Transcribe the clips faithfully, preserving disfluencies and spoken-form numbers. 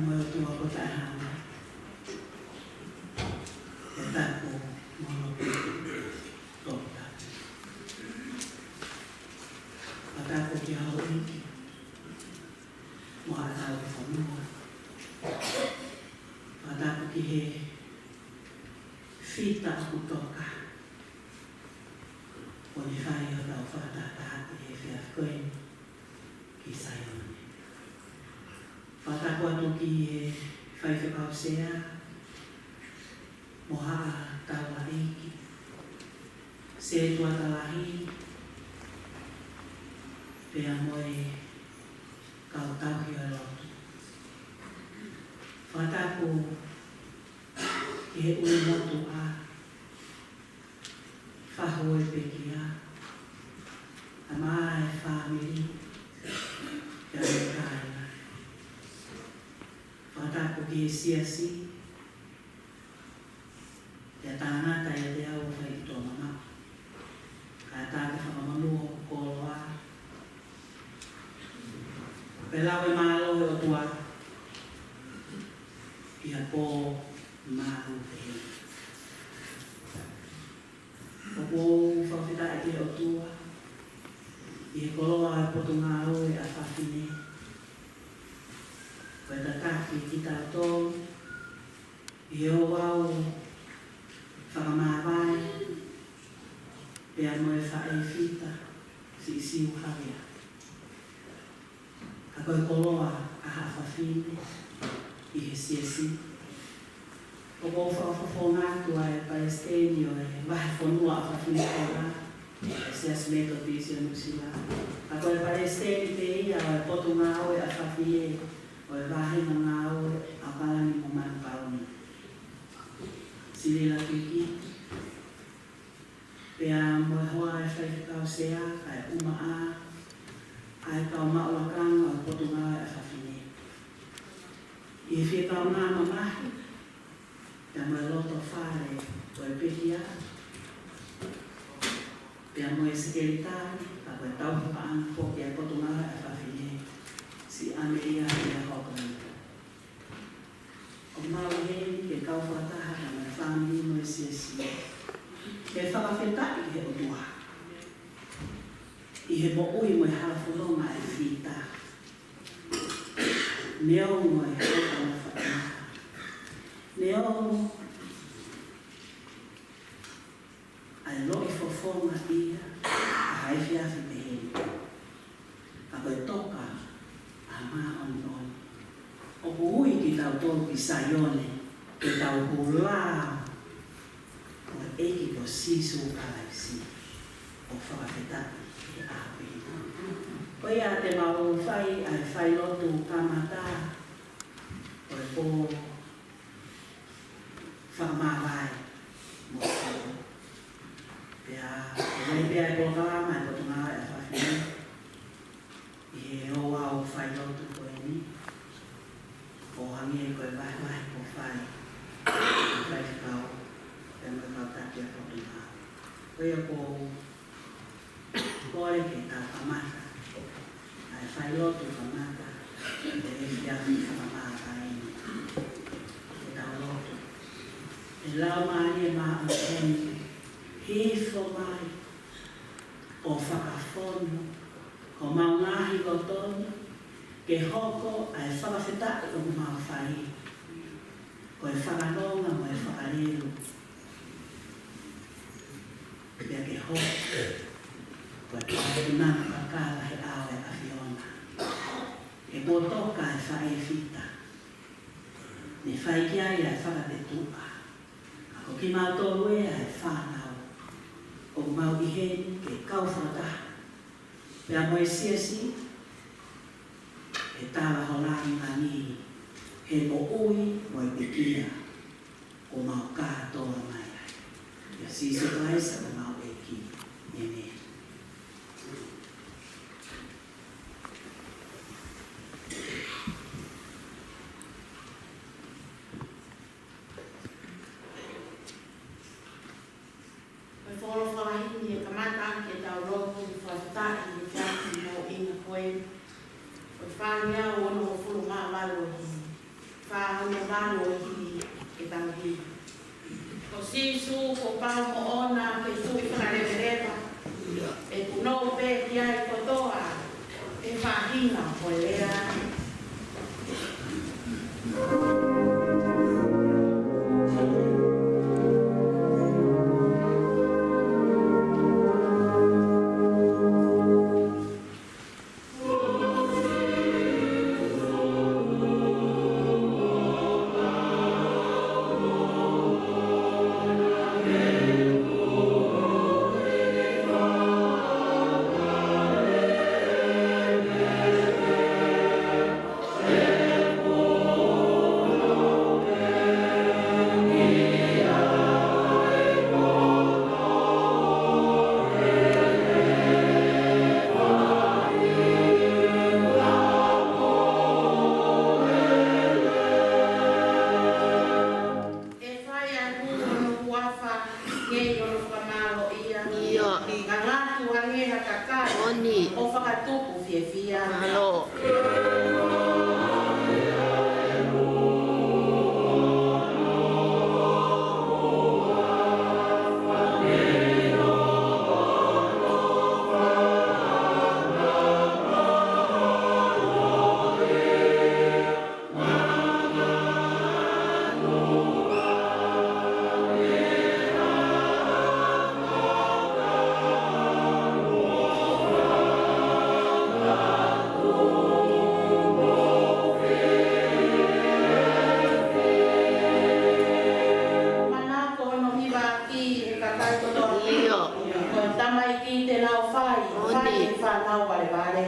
Mo e ʻOtua ko Taʻehāmai, ʻe tapu mo e lotu toputapu. Fakatapu ki houʻeiki mo haʻa tauhi fonua. Fakatapu ki he fita ʻoku toka, ʻo ne fai hotau fakatahatahaʻi he efiafi ko eni ki Saione. Fakatapu atu ki he faifekau sea mo haʻa taulaʻeiki, setuata lahi, pea mo e kau tauhi ʻo e lotu. Fakatapu ki he ʻulumotuʻa, fahu ʻo e pekia, tama e fāmili, pea mo e kāinga. Fakatapu ki he siasi, ʻi he tangata ʻiate au ʻoku fai ʻi Tonga, kae ʻatā ke fakamonū hoku koloa, pea lau e mālō ʻo e ʻOtua ʻi ha pō māʻolunga pehē. ʻOku ou fakafetaʻi ki he ʻOtua ʻi he koloa ʻo e Potungāue ʻa Fafine, ko e tataki kitautolu ʻi he ouau fakamāvae, pea mo e faʻē fita, Siʻisiu Havea. Ka ko e koloa ʻa haʻa fafine ʻi he siasi. ʻOku ou fakafofonga atu ʻa e palesiteni ʻo e vahefonua ʻa Fafine Tonga, ʻa e Siasi Metotisi ʻo Nuʻusila. Ka ko e palesiteni pē ia ʻo e Potungāue ʻa Fafine, ʻo e Vāhenga Ngāue ʻa ʻAokalani mo Manukau ni, Silila Kiki. Pea mo e hoa ʻo e faifekau sea, kae ʻumaʻā ʻa e kau maʻu lakanga ʻo e Potungāue ʻa Fafine. ʻI he fie kaungā mamahi, pea mo e loto fale ʻo e pekia, pea mo e sekelitali, pea mo e tauhi paʻanga foki ʻa e Potungāue ʻa Fafine, Siʻi ʻAmelia Pea Hokalani. ʻOku mau ʻi heni ke kau fakataha mo e fāmili mo e siasi, ke fakafetaʻi ki he ʻOtua ʻi he moʻui mo e hala fononga ʻa e fita. Neongo e hau ʻa e fata, neongo ʻa e loʻi fofonga ia ʻa ha efiafi pehē ni, ka ko e toka ʻa e māʻoniʻoni. ʻOku ui kitautolu ki Saione ke tau hū lao mo e ʻEiki ko Sīsū Kalaisi ʻo fakafetaʻi ki he ʻaho pehē ni. Ko ia te mau fai ʻa e failotu kamata ʻo e pō fakamāvae mo e pō. Pea ʻoku ʻi ai pē ʻa e polokalama ʻa e Potungāue ʻa Fafine ʻi he ouau failotu ko eni, ʻo hangē ko e vahevahe kuo fai ʻe he faifekau pea mo e kau taki ʻa e Potungāue. Ko ia ʻoku ou kole ke tau kamata ʻa e failotu kamata ʻo e efiafi fakamāvae ni. Ke tau lotu. ʻE Laumālie Māʻoniʻoni, hifo mai ʻo fakafonu homau ngaahi loto ni, ke hoko ʻa e fakafetaʻi ʻoku mau fai ko e fakanonga mo e fakalelu. Pea ke hoko ko e pātunana kakala he ʻao ʻo e ʻAfiona. He kuo toka e faʻē fita, ne fai ki ai ʻa e fakatetuʻa. Ka ko kimautolu ʻa e fānau, ʻoku mau ʻi heni ke kau fakataha pea mo e siasi, he tala ho langilangi, he moʻui mo e pekia kuo mau kātoa mai ai. ʻIa Sīsū Kalaisi ko homau ʻEiki. ʻĒmeni. Ko e folofola himi ʻe kamata ʻaki ʻetau lotu fakafetaʻi ʻi he efiafi mahuʻinga ko eni. Ko e fāngeau onongofulu mā valu ʻo e himi. ʻAlu ʻo hili ke tau hili. Ko Sīsū kuo pau moʻona ke tuʻi fakaleveleva. ʻE punou pē ki ai kotoa ʻe faʻahinga ʻo e lea. ʻE fai ʻa e hū ʻo hono huafa, ngeʻi hono fakamālōʻia. ʻIo. Ngangatu ange ha kakai. Moʻoni. ʻO fakatupu fiefia. Mālō. Manako hono hivaʻaki ʻe he kakai kotoa. ʻIo. Ko e tamaiki te nau fai, moʻoni, fai ʻe he fānau valevale.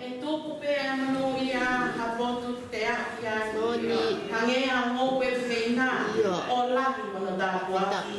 ʻE tupu pē ʻa e monūʻia ha potu te aʻu ki ai. Moʻoni. Hangē ha ngoue pehē na. ʻIo. ʻO lahi hono tāpuaki.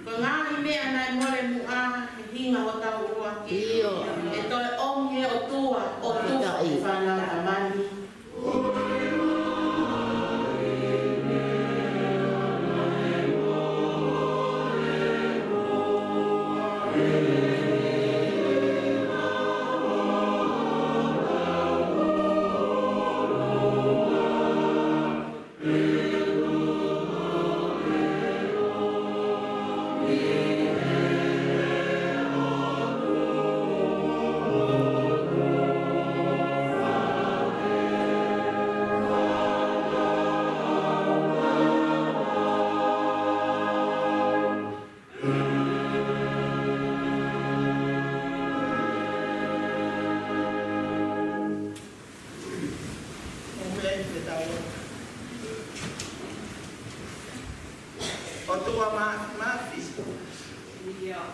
Ko e ngaahi meʻa naʻe mole muʻa he hinga hotau ʻuluaki. ʻIo. ʻE toe ʻomi ʻe he ʻOtua ʻo tufa ʻItaʻi. Fānau Tamani. ʻOtua Māfimafi.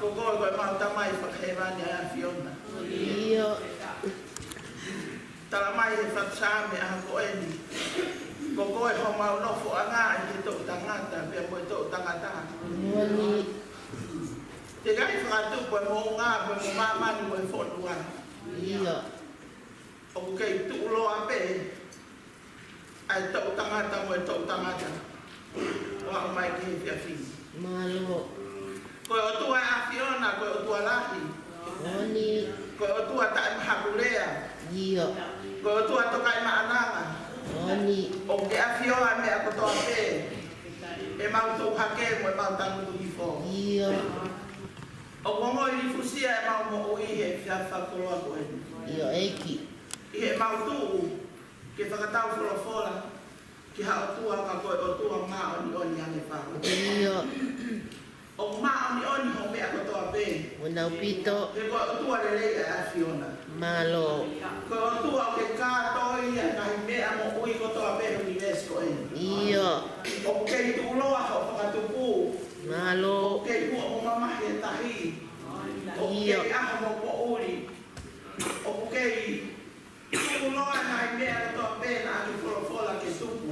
Ko koe ko ʻemau Tamai fakahēvani ʻa e ʻAfiona. ʻIo. Tala mai he fakasaame ʻa ko eni. Ko koe homau nofoʻanga ʻi he toʻutangata, pea mo e toʻutangata. Moʻoni. Teʻeki ai fakatupu ʻa e moʻunga, mo e māmani, mo e fonua. ʻIo. ʻOku kei tuʻuloa pē ʻa e toʻutangata mo e toʻutangata ʻo aʻu mai ki he efiafi ni. Mālō. Ko e ʻOtua ʻa e ʻAfiona, ko e ʻOtua lahi. Moʻoni. Ko e ʻOtua taʻemahakulea. ʻIo. Ko e ʻOtua tokaʻimaʻananga. Moʻoni. ʻOku ke ʻafioʻi ʻa e meʻa kotoa pē. ʻemau tuʻu hake mo ʻemau tangutu hifo. ʻIo. ʻOku ongoʻi lifusia ʻemau moʻui he efiafi fakakoloa ko eni. ʻIo, ʻEiki. ʻI heʻemau tuʻu ke fakatau folofola ki ha ʻOtua ka ko e ʻOtua māʻoniʻoni ange fau. ʻIo. ʻOku māʻoniʻoni hoʻo meʻa kotoa pē. ʻOku ʻaupito. He ko e ʻOtua lelei ʻa e ʻAfiona. Mālō. Ko e ʻOtua ʻoku kātoi ʻa e ngaahi meʻa moʻui kotoa pē he ʻunivēsi ko eni. ʻIo. ʻOku kei tuʻuloa hoʻo fakatupu. Mālō. ʻOku kei huʻa mo mamahi e tahi. ʻOku ʻIo. kei ʻaho mo poʻuli. ʻOku kei tuʻuloa e ngaahi meʻa kotoa pē naʻa ke folofola ke tupu.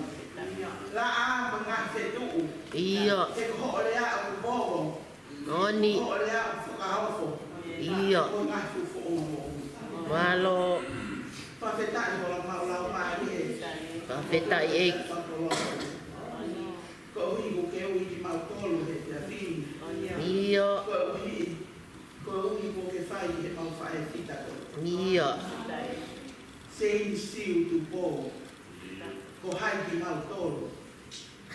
Laʻā mo e ngaahi fetuʻu. ʻIo. He ko hoʻo lea ʻoku povo. Moʻoni. Ko hoʻo lea ʻoku fakaofo. ʻIo. Ko e ngaahi fuʻu foʻou moʻui. Mālō. Fakafetaʻi ko e lau mau lau mālie. Fakafetaʻi ʻEiki. Koeʻuhi kuo ke ui kimautolu he efiafi ni. ʻIo. Koeʻuhi Koeʻuhi kuo ke fai ʻi heʻemau faʻē fita ko ē. ʻIo. Seini Siu Tupou. Ko hai kimautolu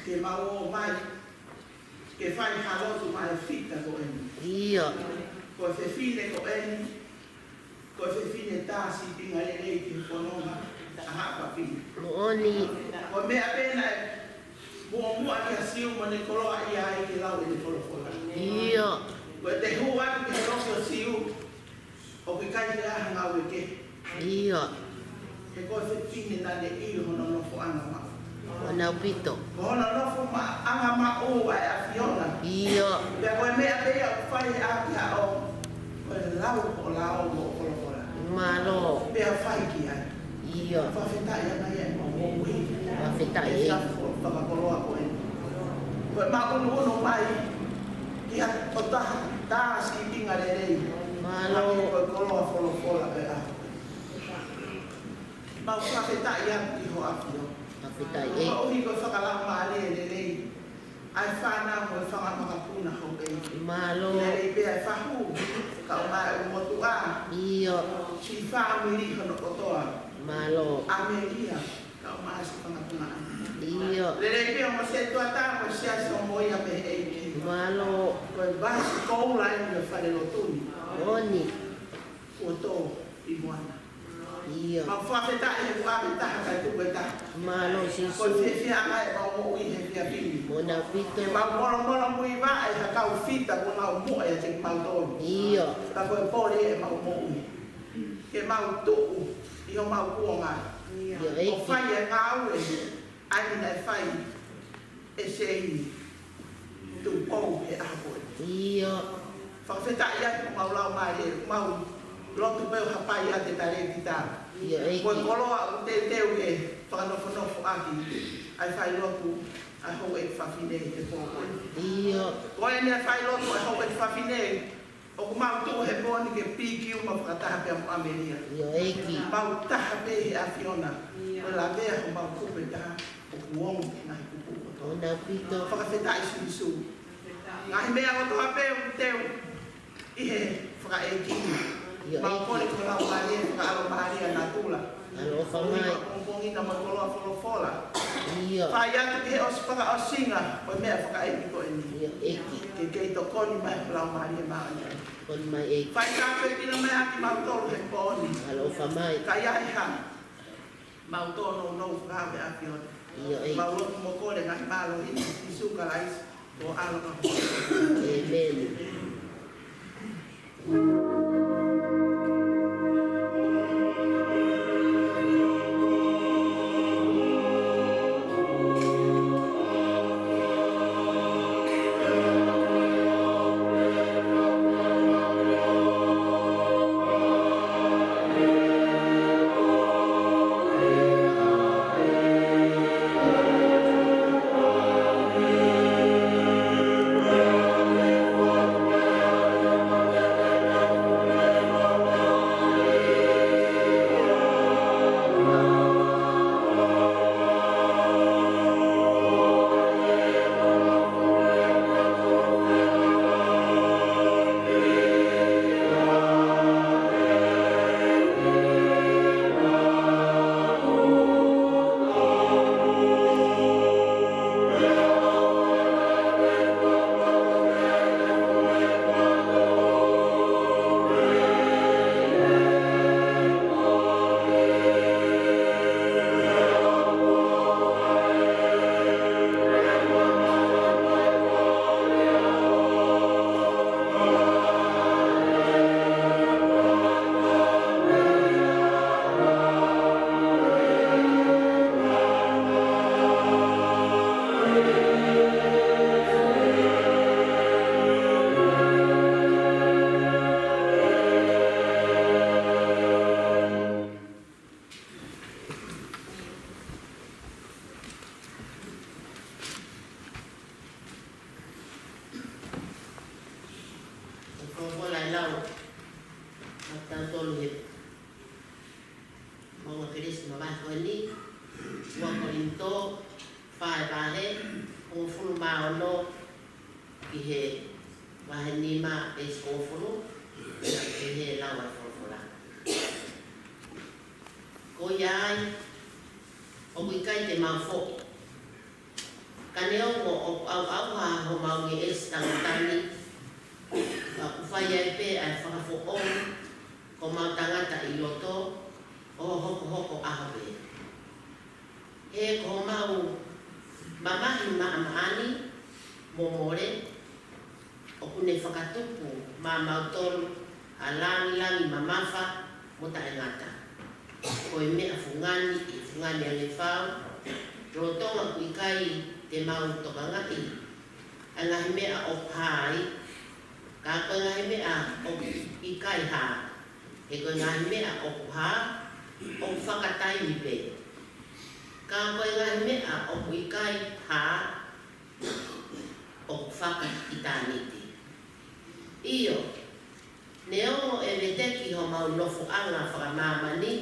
ke mau ō mai ke fai ha lotu maʻa e fita ko eni. ʻIo. Ko e fefine ko eni, ko e fefine tā sīpinga lelei ki he fononga ʻa haʻa fafine. Moʻoni. Ko e meʻa pē naʻe muʻomuʻa kia Siu mo ne koloaʻia ai ke lau ʻene folofola. ʻIo. Ko ʻete hū atu ki he loki ʻo Siu, ʻoku ʻikai ke ʻi ai ha ngāue kehe. ʻIo. He ko e fefine naʻa ne ʻilo hono nofoʻanga maʻu. ʻOku ʻaupito. Ko hono nofoʻanga maʻu ʻa e ʻAfiona. ʻIo. Pea ko e meʻa pē ia ʻoku fai he ʻapiako, ko e lau ʻo lau mo folofola. Mālō. Pea fai ki ai. ʻIo. Fakafetaʻi ange ia ʻemau moʻui. Fakafetaʻi. He efiafi fakakoloa ko eni. Ko ʻemau ʻunuʻunu mai ki ha tokotaha tā sīpinga lelei. Mālō. Ko e koloa folofola pē ʻa. Mau fakafetaʻi atu ki ho ʻAfio. Fakafetaʻi ʻEiki. Koeʻuhi ko e fakalaumālie lelei ʻa e fānau mo e fanga makapuna ho ʻEiki. Mālō. Lelei pē ʻa e fahu, kae ʻumaʻā e ʻū motuʻa. ʻIo. Siʻi fāmili hono kotoa. Mālō. ʻAmelia, kae ʻumaʻā siʻi fanga tuongaʻane. ʻIo. Lelei pē ʻa e setuata mo e siasi ʻo Moʻui ʻa e ʻEiki. Mālō. Ko e vasi koula eni ʻo e falelotu ni. Moʻoni. Kuo tō ʻi Moana. ʻIo. Mau fakafetaʻi he ʻoku ʻave taha kae tuku e taha. Mālō Sīsū. Ko e fiefia ʻa e mau moʻui he efiafi ni. ʻOku ʻaupito. Ke mau molomolomuivaʻe ha kau fita kuo nau muʻa ʻiate kimautolu. ʻIo. Ka ko e pole ʻemau moʻui. Ke mau tuʻu ʻi homau kuonga. ʻIo, ʻEiki. ʻO fai e ngāue ʻa ia naʻe fai ʻe Seini Tupou he ʻaho ko ē. ʻIo. Fakafetaʻi atu ʻemau laumālie, ʻemau lotu pē ʻo hapai ʻa e talēkita. ʻIo, ʻEiki. Ko e koloa ʻoku teuteu ke fakanofonofo ʻaki ʻa e failotu ʻa e houʻeiki fafine he pō ko ē. ʻIo. Ko ʻene failotu ʻa e houʻeiki fafine, ʻoku mau tuʻu he pō ni ke pikiu mau fakataha pea mo ʻAmelia. ʻIo, ʻEiki. Mau taha pē he ʻAfiona. ʻIo. Ko e lavea homau kupu ʻe taha, ʻoku ongo ki he ngaahi kupu kotoa. ʻOku ʻaupito. Fakafetaʻi Sīsū. Ngaahi meʻa kotoa pē ʻoku teu ʻi he fakaʻeiki. ʻIo, ʻEiki. Mau kole ko e laumālie, fakaʻalomālie ʻa natula. ʻAloʻofa mai. Ko e pongipongi na mo e koloa folofola. ʻIo. Fai atu ki he ʻosi fakaʻosinga ʻo e meʻa fakaʻeiki ko eni. ʻIo, ʻEiki. Ke kei tokoni mai ho Laumālie Māʻoniʻoni. Tokoni mai ʻEiki. Fai tāpuekina mai ʻa kimautolu he pō ni. ʻAloʻofa mai. Ka ʻi ai ha mau tōnounou fakaʻaveʻaveʻi ʻo. ʻIo, ʻEiki. Mau lotu mo kole ngaahi mālohi ʻia Sīsū Kalaisi. ʻAmeni. Vahe, vahe hongofulu mā ono ki he vahe nima veesi hongofulu, ki he lau ʻa e folofola. Ko ia ai, ʻoku ʻikai te mau foʻi. Ka neongo ʻoku ʻauʻauha homau ngeʻesi tangata ni, ka ʻoku fai ai pē ʻa e fakafoʻou, ko homau tangata ʻi loto, ʻo hokohoko ʻaho pē. He ko homau mamahi maʻamaʻa ni mo mole, ʻoku ne fakatupu maʻamautolu ʻa e langilangi mamafa mo taʻengata. Ko e meʻa fungani ʻi he fungani ʻa e fau, lolotonga ʻoku ʻikai te mau tokangaʻi ʻa e ngaahi meʻa ʻoku hā ai, ka ko e ngaahi meʻa ʻoku ʻikai hā. He ko e ngaahi meʻa ʻoku hā, ʻoku fakataimi pē. Ka ko e ngaahi meʻa ʻoku ʻikai hā, ʻoku fakaʻitāniti. ʻIo, neongo ʻe veteki homau nofoʻanga fakamāmani,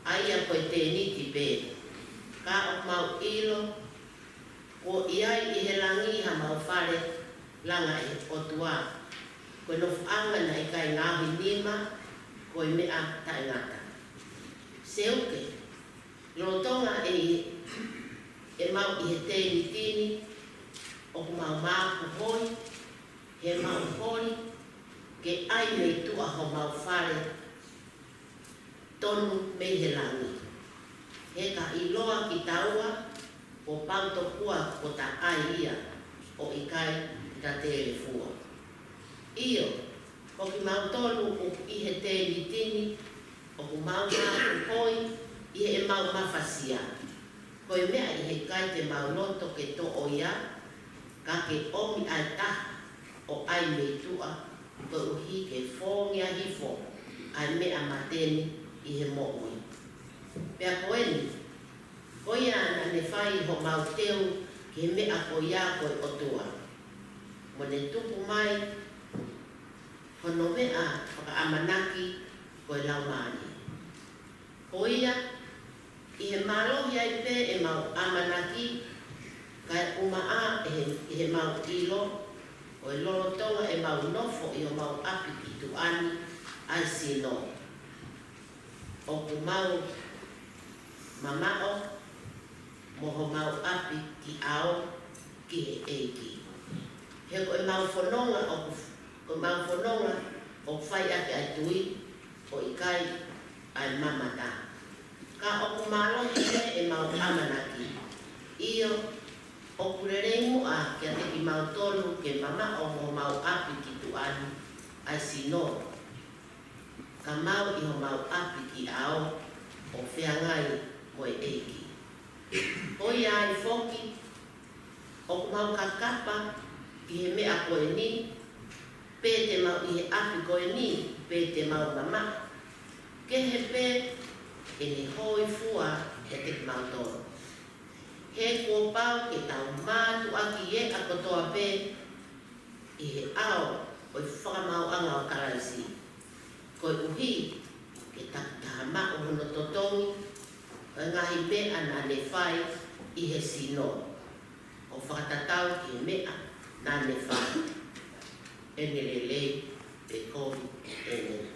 ʻa ia ko e tēniti pē. Ka ʻoku mau ʻilo, kuo ʻi ai ʻi he langi hamau fale langa ʻe he ʻOtua. Ko e nofoʻanga naʻe ʻikai ngaohi nima, ko e meʻa taʻengata. Seuke, lolotonga ʻe, ʻemau ʻi he tēniti ni, ʻoku mau mākuhoi, he mau holi, ke ʻai mei tuʻa homau fale tonu mei he langi. He ka ʻiloa kitaua, kuo pau tokua kuo ta ʻai ia, ʻo ʻikai ta telefua. ʻIo, ko kimautolu ʻoku ʻi he tēniti ni, ʻoku mau mākuhoi ʻi heʻemau mafasia. Ko e meʻa ʻi he ʻikai te mau loto ke toʻo ia, ka ke ʻomi ʻa e taha ʻo ʻai mei tuʻa, koeʻuhi ke fōngia hifo ʻa e meʻa mate ni ʻi he moʻui. Pea ko eni, ko ia naʻa ne fai homau teu ki he meʻa ko ia ko e ʻOtua. Mo ne tuku mai hono meʻa fakaʻamanaki ko e Laumālie. Ko ia, ʻi he mālohi ai pē ʻemau ʻamanaki, kae ʻumaʻā ʻe he, ʻi heʻemau ʻilo, ʻo e lolotonga ʻemau nofo ʻi homau ʻapi ki tuʻa ni ʻa e sino, ʻoku mau mamaʻo mo homau ʻapi ki ʻao ki he ʻEiki. He ko ʻemau fononga ʻoku, ko ʻemau fononga ʻoku fai ʻaki ʻa e tui, ʻo ʻikai ʻa e mamata. Ka ʻoku mālohi pē ʻemau ʻamanaki. ʻIo, ʻoku lelei muʻa kiate kimautolu ke mamaʻo mo homau ʻapi ki tuʻa ni ʻa e sino, ka mau ʻi homau ʻapi ki ʻao ʻo feangai mo e ʻEiki. Ko ia ai foki, ʻoku mau kakapa ki he meʻa ko eni, pe te mau ʻi he ʻapi ko eni, pe te mau mamaʻo, kehe pē ʻene hōifua ʻiate kimautolu. He kuo pau ke tau mātuʻaki ʻi he ʻaho kotoa pē ʻi he ʻao ʻo e fakamaauʻanga ʻo Kalaisi, koeʻuhi ke takitaha maʻu hono totongi ʻo e ngaahi meʻa naʻa ne fai ʻi he sino, ʻo fakatatau ki he meʻa naʻa ne fai. ʻEne lelei pē kovi ʻeni.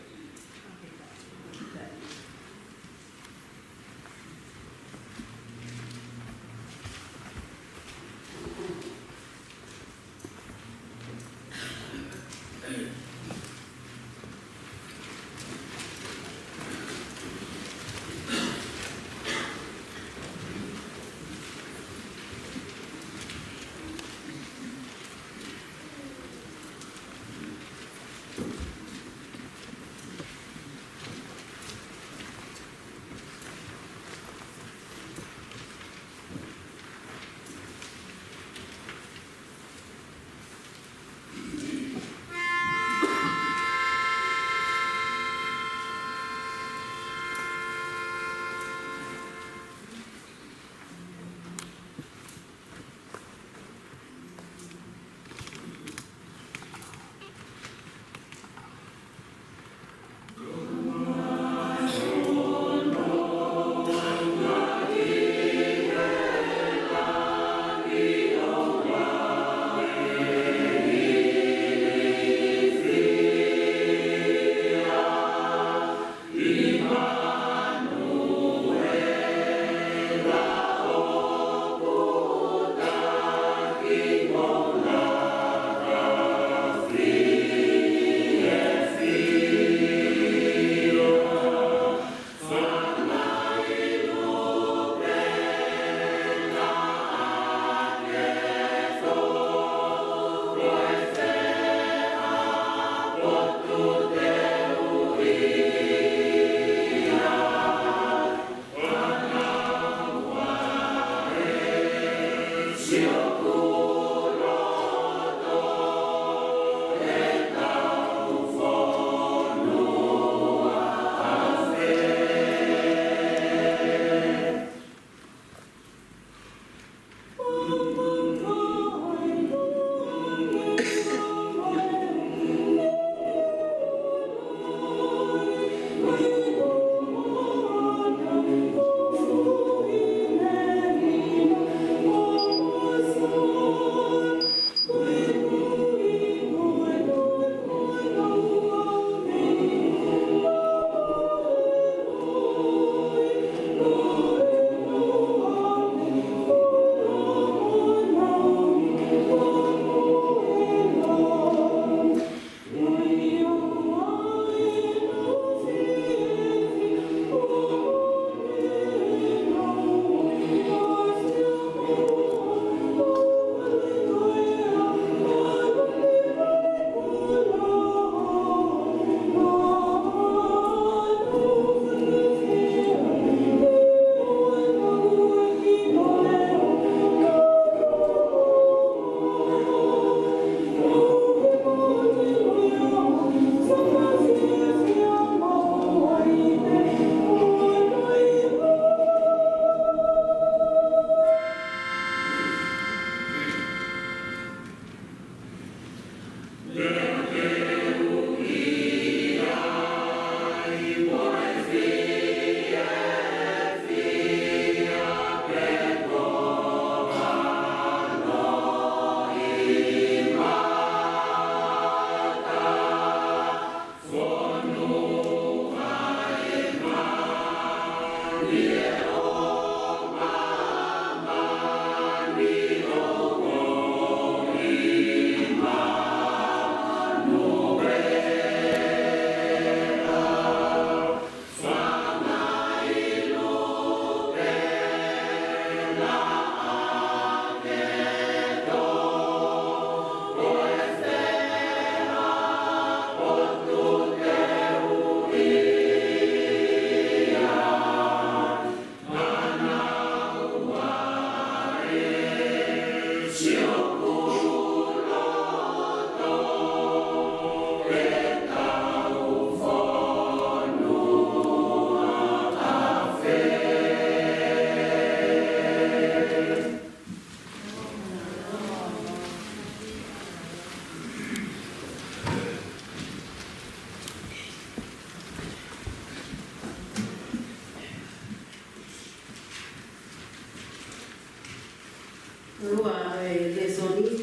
Ua e lēsoni,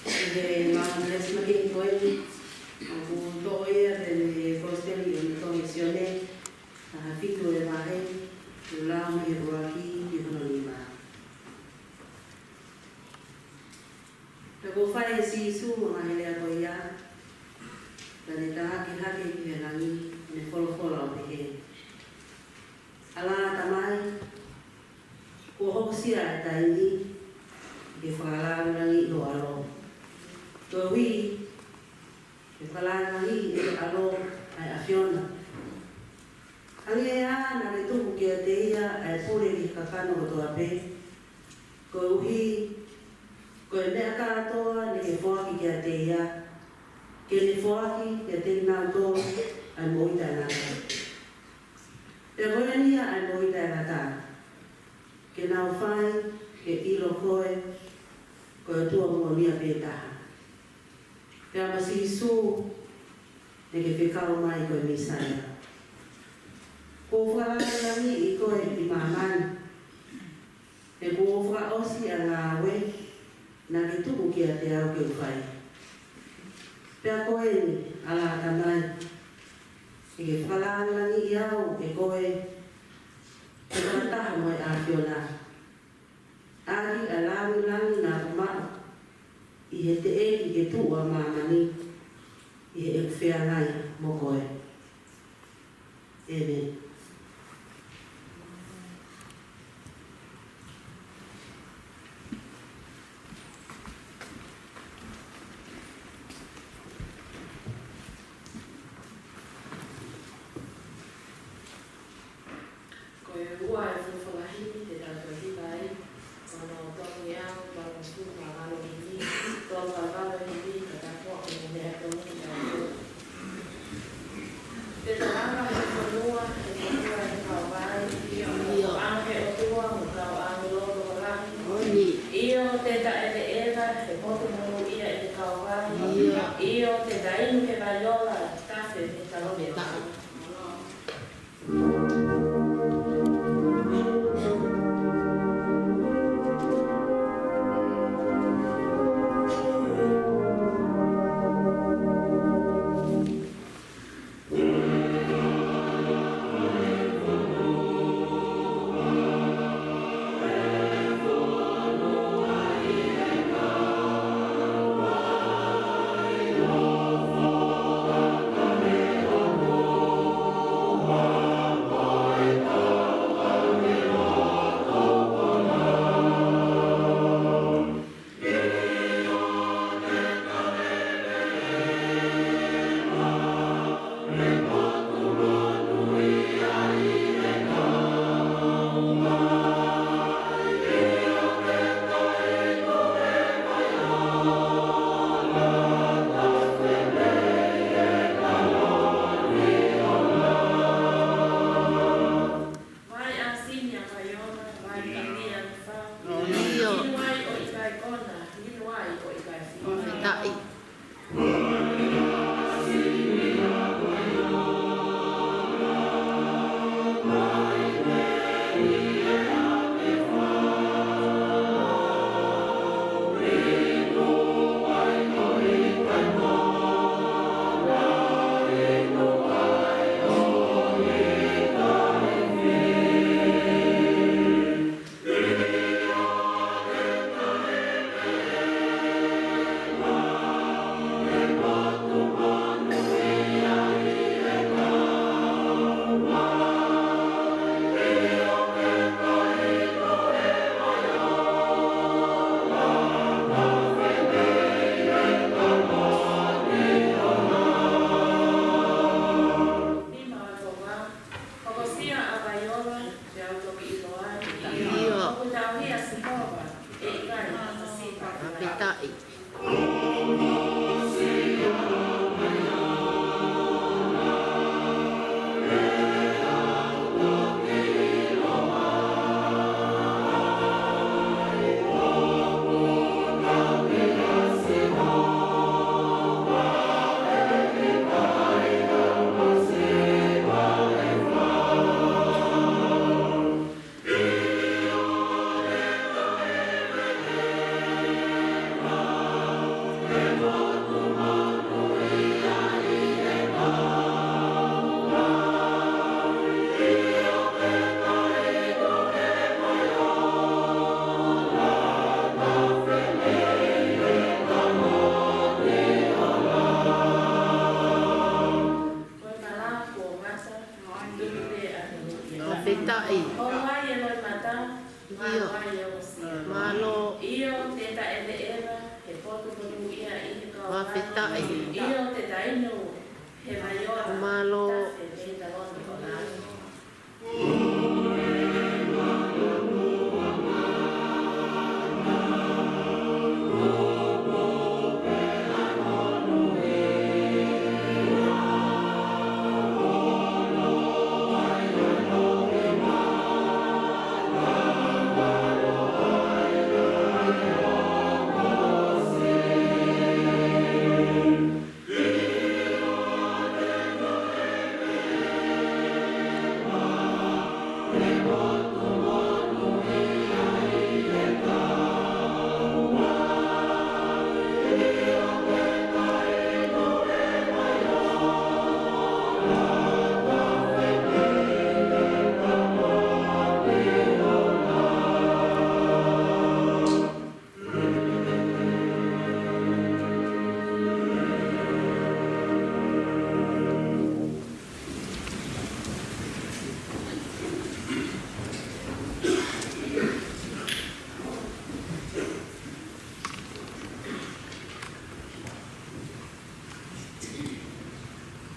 ʻi he maama lēsoni ko eni, ʻoku toʻo ia mei he Kosipeli ʻa e Sione, vahe fitu e vahe, ʻoku lau mei he ʻuluaki ki hono nima. Pea kuo fai ʻe Sīsū ʻa e ngaahi lea ko ia, pea ne tā hake hake ki he langi, ʻo ne folofola ʻo pehē: ʻAlā Tamai, kuo hokosia e taimi ke fakalāngilangiʻi ho ʻAlo. Koeʻuhi ke fakalāngilangiʻi ʻe ho ʻAlo ʻa e ʻAfiona. Hangē ā naʻa ke tuku kiate ia ʻa e pule ki he kakano kotoa pē, koeʻuhi ko e meʻa kātoa naʻa ke foaki kiate ia, ke ne foaki kiate kinautolu ʻa e moʻui taʻengata. Pea ko eni ia ʻa e moʻui taʻengata, ke nau fai ke ʻilo koe, ko e ʻOtua moʻoni ia pē taha, pea mo Sīsū naʻa ke fekau mai ko e Mīsaia. Kuo u fakalāngilangiʻi koe ʻi māmani, he kuo u fakaʻosi ʻa e ngāue naʻa ke tuku kiate au ke u fai. Pea ko eni, ʻalā Tamai, ke ke fakalāngilangiʻi au ʻe koe, ke fakataha mo e ʻAfiona, ʻaki ʻa e lāngilangi naʻa ku maʻu ʻi he teʻeki ke tuʻu ʻa māmani, ʻi heʻeku feangai mo koe. ʻĒmeni. Ko e ua e folofola himi te tau toe hiva ai, ko hono tolungofulu mā valu himi, tolungofulu mā valu himi, ka ta ko e meʻa tonu ki ai. Te ta lava he fonua, he fonua he kauvai. ʻIo. Ko e ʻAlo ʻo e ʻOtua, mo e kau ʻāngelo tokolahi. ʻIo, te ta ʻeveʻeva he motu monūʻia ʻi he kauvai. ʻIo. ʻIo, te ta inu ke vaiola, tafe mei he taloni ʻo e ʻOtua. Fakafetaʻi. Mālō.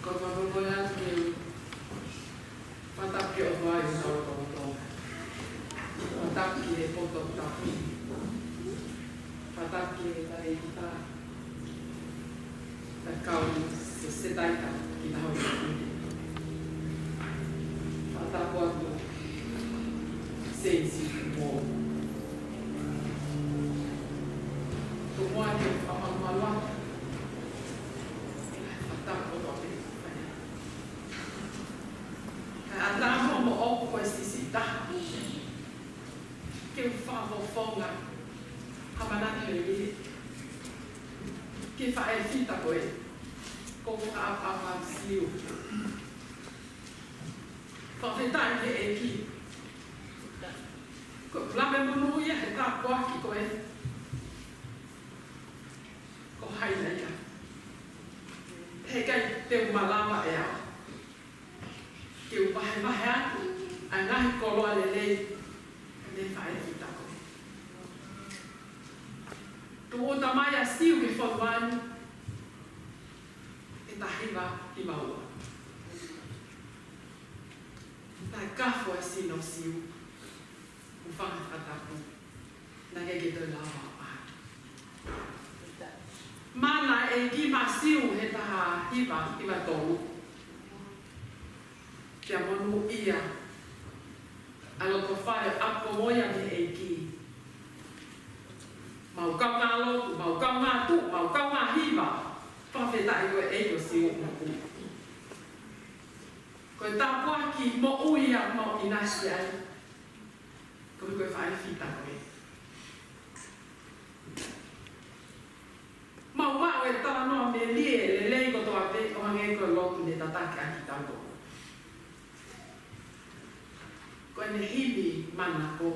Ko e fakamolemole atu ke u fakatapu ki he ʻOtua ʻi hotau lotolotonga. Fakatapu ki he poto tapu. Fakatapu ki he tane kita. Fakatapu ki he taita ki he ʻaho ni. Fakatapu atu Sensi mo. Ko e moʻoni ke fakamalumalu atu. Fakatapu atu. Kae ʻatā moʻoku ko e siʻisiʻi taha ke u fakafofonga ha manatu lelei ki he faʻē fita ko ē, ko Fakaʻapaʻapa Siu. Fakafetaʻi ki he ʻEiki. Ko e lave monūʻia he tāpuaki ko ē. Ko hai nai ka. Heʻikai te u malava ʻe au ke u vahevahe atu ʻa e ngaahi koloa lelei mei he faʻē fita ko ē. Tūʻuta mai ʻa Siu ki he fonua ni he taha hiva hiva ua. Naʻe kafo ʻa e sino ʻo Siu. Mo fanga fakatapu. Naʻe ʻikai ke toe lava ʻo ʻalu. Mana e ʻEiki maʻa Siu he taha hiva hiva tolu. Pea monūʻia ʻa e lotofale ʻo ʻalu ko ia mei he ʻEiki. Mau kaungā lotu, mau kaungā tuʻu, mau kaungā hiva. Fakafetaʻi ko e ʻEiki ʻo Siu mo Siu. Ko e tāpuaki moʻui ia mau ʻinasi ai. Ko e, ko e faʻē fita ko ē. Mau maʻu e talanoa melie lelei kotoa pē ʻo hangē ko e lotu ne tataki ʻaki kitautolu. Ko ʻene himi manako.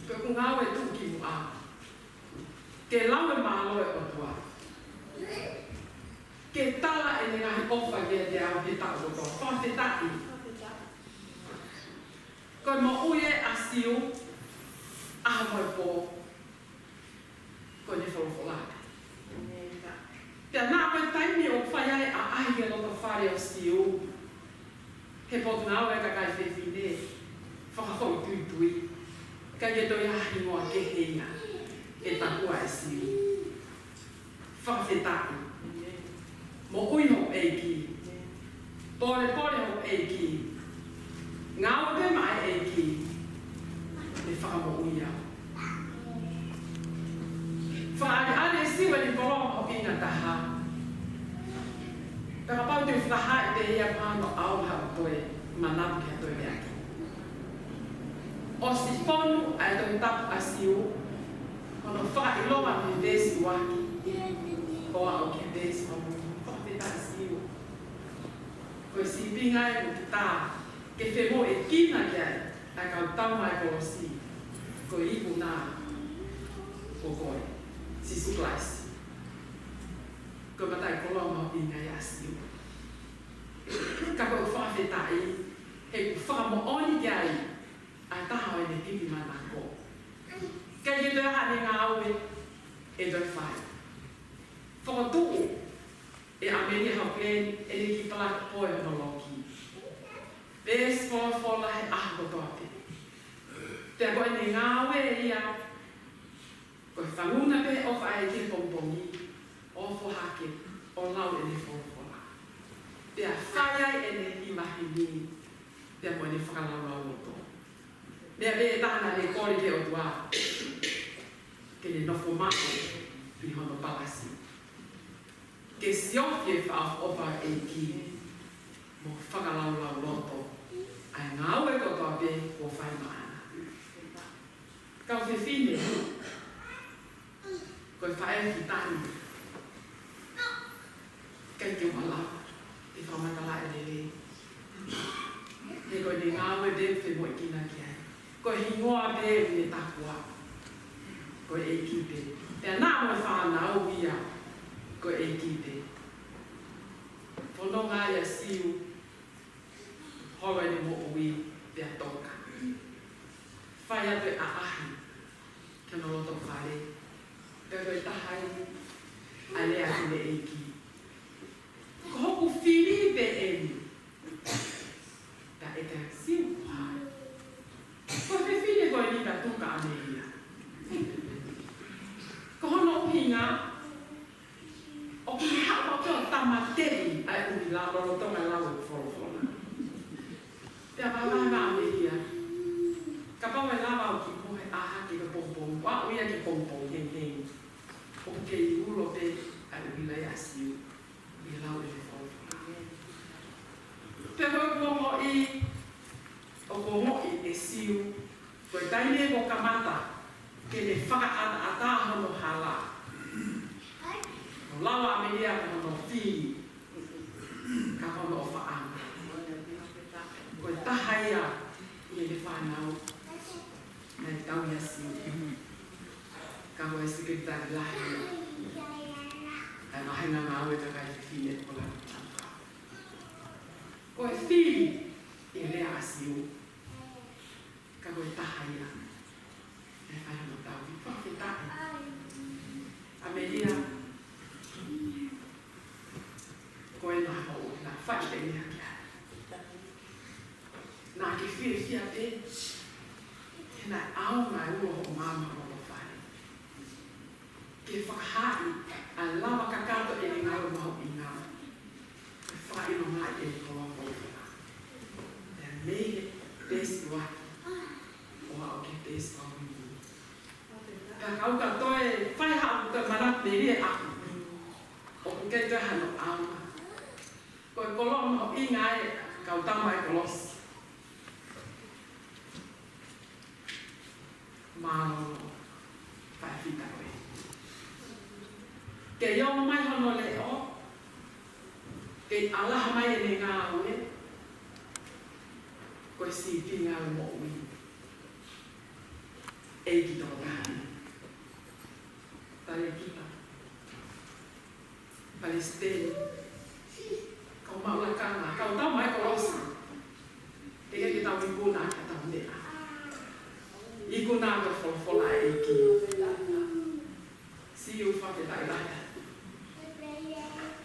Ko ʻeku ngāue tuʻukimuʻa ke lau e mālō ʻo e ʻOtua. Ke tala ʻene ngaahi ʻofa kiate au he taʻu kotoa. Fakafetaʻi. Ko e moʻui ē ʻa Siu, ʻaho mo e pō, ko ʻene folofola. Pea naʻa ko e taimi ʻoku fai ai ʻa e ʻaʻahi ki he lotofale ʻo Siu, he potungāue ʻa e kakai fefine fakafoʻituitui, ʻikai ke toe ʻi ai ha hingoa kehe ia ʻe takua ʻe Siu. Fakafetaʻi. Moʻui hoʻo ʻEiki. Polepole hoʻo ʻEiki. Ngāue pē maʻa e ʻEiki. Ne fakamoʻui au. Fakaʻaliʻali ʻe Siu ʻene koloa mahuʻinga taha. Pea kapau te u fakahaaʻi pē ia, mahalo ʻoku ʻikai ke u toe manatu ki ha toe meʻa kehe. ʻOsi fonu ʻa e Tohi Tapu ʻa Siu, hono fakaʻilonga mei he veesi ʻuluaki ʻo aʻu ki he veesi hongofulu. Fakafetaʻi Siu. Ko e sīpinga ia mo kita ke femoʻuekina ki ai ʻa e kau tama ʻo e kolosi. Ko e ikuna ko koe, Sīsū Kalaisi. Ko e mataʻikoloa mahuʻinga ia ʻa Siu. Ka ko e fakafetaʻi, he kuo fakamoʻoni ki ai ʻa e taha ʻo ʻene himi manako. ʻIkai ke toe ʻi ai haʻane ngāue, ʻe toe fai. Fokotuʻu ʻe ʻAmelia Hopland ʻene kiʻi palaki pō ʻi hono loki. Veesi folofola he ʻaho kotoa pē. Pea ko ʻene ngāue ia, ko e fanguna pē ʻofa ʻa e ʻEiki he pongipongi, ʻo ofo hake, ʻo lau ʻene folofola. Pea fai ai ʻene himi, pea mo ʻene fakalaulauloto. Meʻa pē ʻe taha naʻa ne kole ki he ʻOtua ke ne nofo maʻu ʻi hono palasi. Ke siofi e fakaʻofoʻofa ʻa e ʻEiki mo fakalaulauloto ʻa e ngāue kotoa pē kuo fai maʻana. Kau fefine, ko e faʻē fitani, ʻikai ke u malava ke fakamatalaʻi lelei. He ko ʻene ngāue pē ʻoku femoʻuekina ki ai. Ko e hingoa pē ʻoku ne takua, ko e ʻEiki pē. Pea naʻa mo e fānau ia, ko e ʻEiki pē. Fononga ai ʻa Siu, holo ʻene moʻui pea toka. Fai atu e ʻaʻahi ki hono loto fale. Pea ko e taha ia ʻa e lea ʻa e fineʻeiki: Ko hoku fili pē eni. Pea ʻeke ʻa Siu, ko hai? Ko e fefine ko eni, ka tuku ʻa Amelia. Ko hono ʻuhinga, ʻoku ne haʻu ʻo kei tāmateʻi ʻa e ʻuhila lolotonga e lau e folofola. Pea vahevahe ʻa Amelia: Kapau ʻe lava au ke mohe ʻā hake he pongipongi, ʻo aʻu ia ki he pongipongi hengihengi, ʻoku kei ulo pē ʻa e ʻuhila ia ʻa Siu ʻi he lau e folofola. Pea ko e ongoʻi, ʻoku ongoʻi ʻe Siu, ko e taimi ʻoku kamata ke ne fakaʻataʻatā hono hala, ʻo lava ʻa Amelia ko hono fili, ka ko hono ʻofaʻanga. Ko e taha ia ʻi heʻene fānau naʻe tauhi ʻa Siu. Ka ko e sekelitali lahi ia ʻa e vāhenga ngāue kakai fefine ʻo Langi Tapu. Ko e fili ʻi he lea ʻa Siu, ka ko e taha ia naʻe fai hono tauhi. Fakafetaʻi. ʻAmelia, ko e naʻa hoʻo ʻuhila, fai pē ʻene hake ai. Naʻa ke fiefia pē he naʻe ʻaonga e ulo hoʻo maama hoʻo fai ke fakahaaʻi ʻa e lava kakato ʻene ngāue mahuʻinga, ke fakaʻilongaʻi e koloa folofola. Pea mei he peesi ʻuluaki ʻo aʻu ki he peesi ʻuluaki. Pea ka u ka toe fai haʻaku toe manatu mei he ʻaho, ʻoku kei toe hano ʻaonga. Ko e koloa mahuʻinga ē, kau tama e kolosi. Mālō, faifekau ē. Kei ʻomai hono leʻo, kei ʻalaha mai ʻene ngāue, ko e sīpinga ʻo e moʻui. ʻEiki tokoni. Talēkita, palesiteni, kau maʻu lakanga, kau tama e kolosi. Teʻeki ke tau ikuna ʻaki ʻetau meʻa. Ikuna ʻaki e folofola ʻa e ʻEiki. Siu, fakafetaʻi lahi.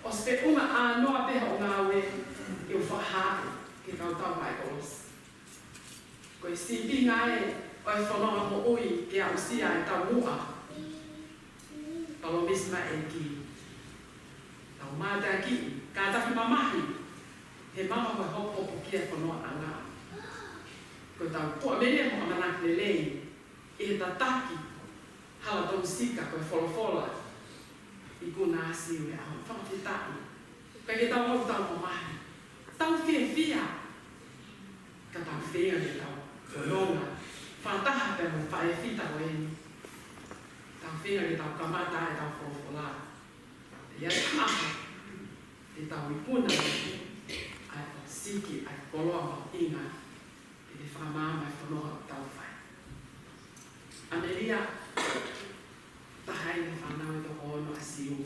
ʻOsi feʻunga ʻānoa pē hoʻo ngāue ke u fakahā ki he kau tama e kolosi. Ko e sīpinga ē ʻo e fononga moʻui ke aʻusia e taumuʻa. Palōmesi mai e ʻEiki. Tau mātakiʻi, kātaki mamahi, he maama ko e hopohopo ki he fonongaʻanga. Ko ʻetau tuʻa mele mo ʻamanaki lelei ʻi he tataki hala tonu sika ko e folofola. Ikuna ʻa Siu he ʻaho ni, fakafetaʻi. Pea ke tau ō ʻo tau mamahi, tau fiefia, ka tau feinga ke tau fononga fakataha pea mo e faifekau eni. Tau feinga ke tau kamata ʻetau folofola. ʻI ai ha ʻaho te tau ikuna ʻa e siki, ʻa e koloa mahuʻinga, ke ne fakamaama e fononga ʻoku tau fai. ʻAmelia, taha eni e fānau ʻe toko ono ʻa Siu